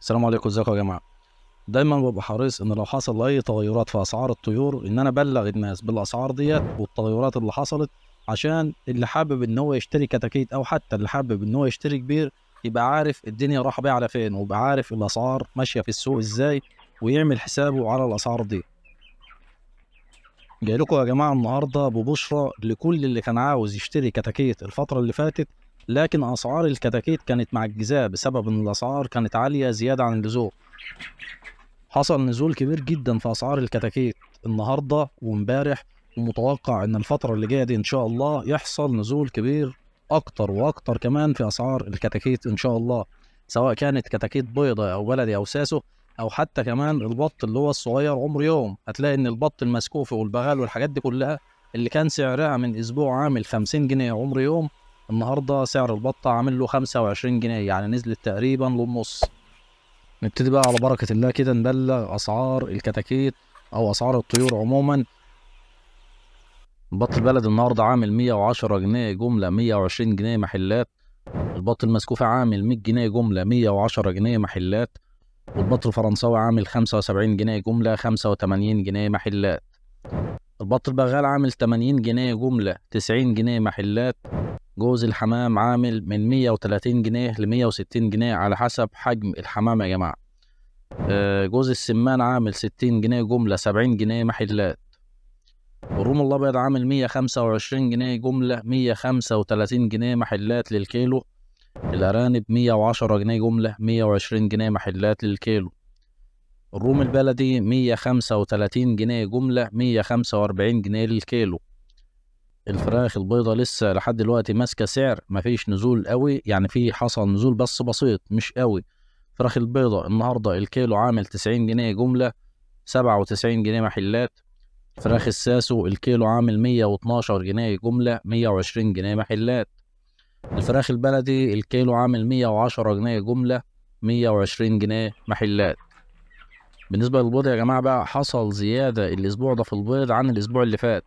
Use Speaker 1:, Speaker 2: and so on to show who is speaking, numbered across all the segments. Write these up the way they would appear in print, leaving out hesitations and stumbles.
Speaker 1: السلام عليكم، ازيكم يا جماعة. دايما ببقى حريص ان لو حصل اي تغيرات في اسعار الطيور ان انا ابلغ الناس بالاسعار ديت والتغيرات اللي حصلت، عشان اللي حابب ان هو يشتري كتاكيت او حتى اللي حابب ان هو يشتري كبير يبقى عارف الدنيا رايحة بيه على فين، ويبقى عارف الاسعار ماشية في السوق ازاي، ويعمل حسابه على الاسعار دي. جاي لكم يا جماعة النهارده ببشرى لكل اللي كان عاوز يشتري كتاكيت الفترة اللي فاتت، لكن اسعار الكتاكيت كانت معجزاه بسبب ان الاسعار كانت عالية زيادة عن اللزوم. حصل نزول كبير جدا في اسعار الكتاكيت النهارده وامبارح، ومتوقع ان الفترة اللي جاية دي ان شاء الله يحصل نزول كبير اكتر واكتر كمان في اسعار الكتاكيت ان شاء الله، سواء كانت كتاكيت بيضة او بلدي او ساسو، او حتى كمان البط اللي هو الصغير عمر يوم. هتلاقي ان البط المسكوفي والبغال والحاجات دي كلها اللي كان سعرها من اسبوع عامل 50 جنيه عمر يوم، النهارده سعر البطة عامل له 25 جنيه، يعني نزلت تقريبا للنص. نبتدي بقى على بركة الله كده نبلغ اسعار الكتاكيت او اسعار الطيور عموما. البط البلد النهارده عامل 110 جنيه جملة، 120 جنيه محلات. البط المسكوفي عامل 100 جنيه جملة، 110 جنيه محلات. والبط الفرنساوي عامل 75 جنيه جملة، 85 جنيه محلات. البط البغال عامل 80 جنيه جملة، 90 جنيه محلات. جوز الحمام عامل من 130 جنيه ل 160 جنيه على حسب حجم الحمام يا جماعة. جوز السمان عامل 60 جنيه جملة، 70 جنيه محلات. الروم الأبيض عامل 125 جنيه جملة، 135 جنيه محلات للكيلو. الأرانب 110 جنيه جملة، 120 جنيه محلات للكيلو. الروم البلدي 135 جنيه جملة، 145 جنيه للكيلو. الفراخ البيضة لسه لحد دلوقتي ماسكة سعر، مفيش نزول قوي، يعني في حصل نزول بس بسيط مش قوي. فراخ البيضة النهاردة الكيلو عامل 90 جنيه جملة، 97 جنيه محلات. فراخ الساسو الكيلو عامل 112 جنيه جملة، 120 جنيه محلات. الفراخ البلدي الكيلو عامل 110 جنيه جملة، 120 جنيه محلات. بالنسبة للبيض يا جماعة بقى حصل زيادة الأسبوع ده في البيض عن الأسبوع اللي فات.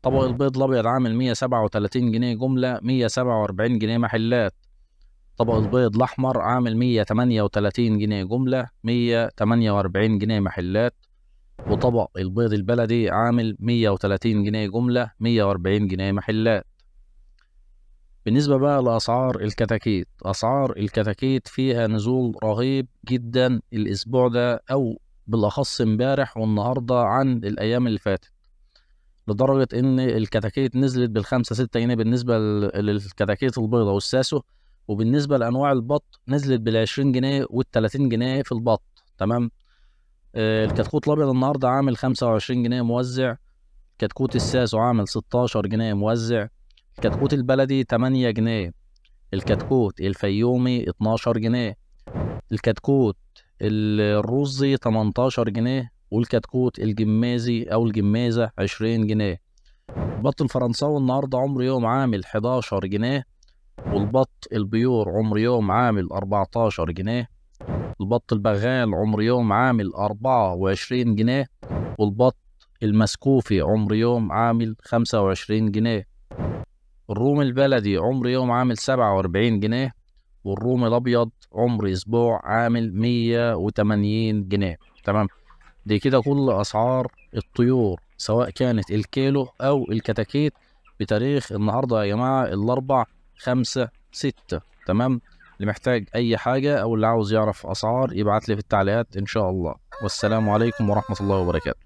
Speaker 1: طبق البيض الأبيض عامل 137 جنيه جملة، 147 جنيه محلات. طبق البيض الأحمر عامل 138 جنيه جملة، 148 جنيه محلات. وطبق البيض البلدي عامل 130 جنيه جملة، 140 جنيه محلات. بالنسبة بقى لأسعار الكتاكيت، أسعار الكتاكيت فيها نزول رهيب جدا الأسبوع ده، أو بالأخص امبارح والنهاردة عن الأيام اللي فاتت، لدرجة إن الكتاكيت نزلت بالخمسة ستة جنيه بالنسبة للكتاكيت البيضة والساسو، وبالنسبة لأنواع البط نزلت بالعشرين جنيه والتلاتين جنيه في البط. تمام. الكتكوت الأبيض النهاردة عامل 25 جنيه موزع. كتكوت الساسو عامل 16 جنيه موزع. الكتكوت البلدي 8 جنيه. الكتكوت الفيومي 12 جنيه. الكتكوت الرزي 18 جنيه. والكتكوت الجمازي او الجمازة 20 جنيه. البط الفرنساوي النهارده عمر يوم عامل 11 جنيه. والبط ال pure عمر يوم عامل 14 جنيه. البط البغال عمر يوم عامل 24 جنيه. والبط المسكوفي عمر يوم عامل 25 جنيه. الروم البلدي عمر يوم عامل 47 جنيه. والروم الابيض عمر اسبوع عامل 180 جنيه. تمام. دي كده كل اسعار الطيور سواء كانت الكيلو او الكتاكيت بتاريخ النهارده يا جماعة 4/5/6. تمام. اللي محتاج اي حاجة او اللي عاوز يعرف اسعار يبعت لي في التعليقات ان شاء الله. والسلام عليكم ورحمة الله وبركاته.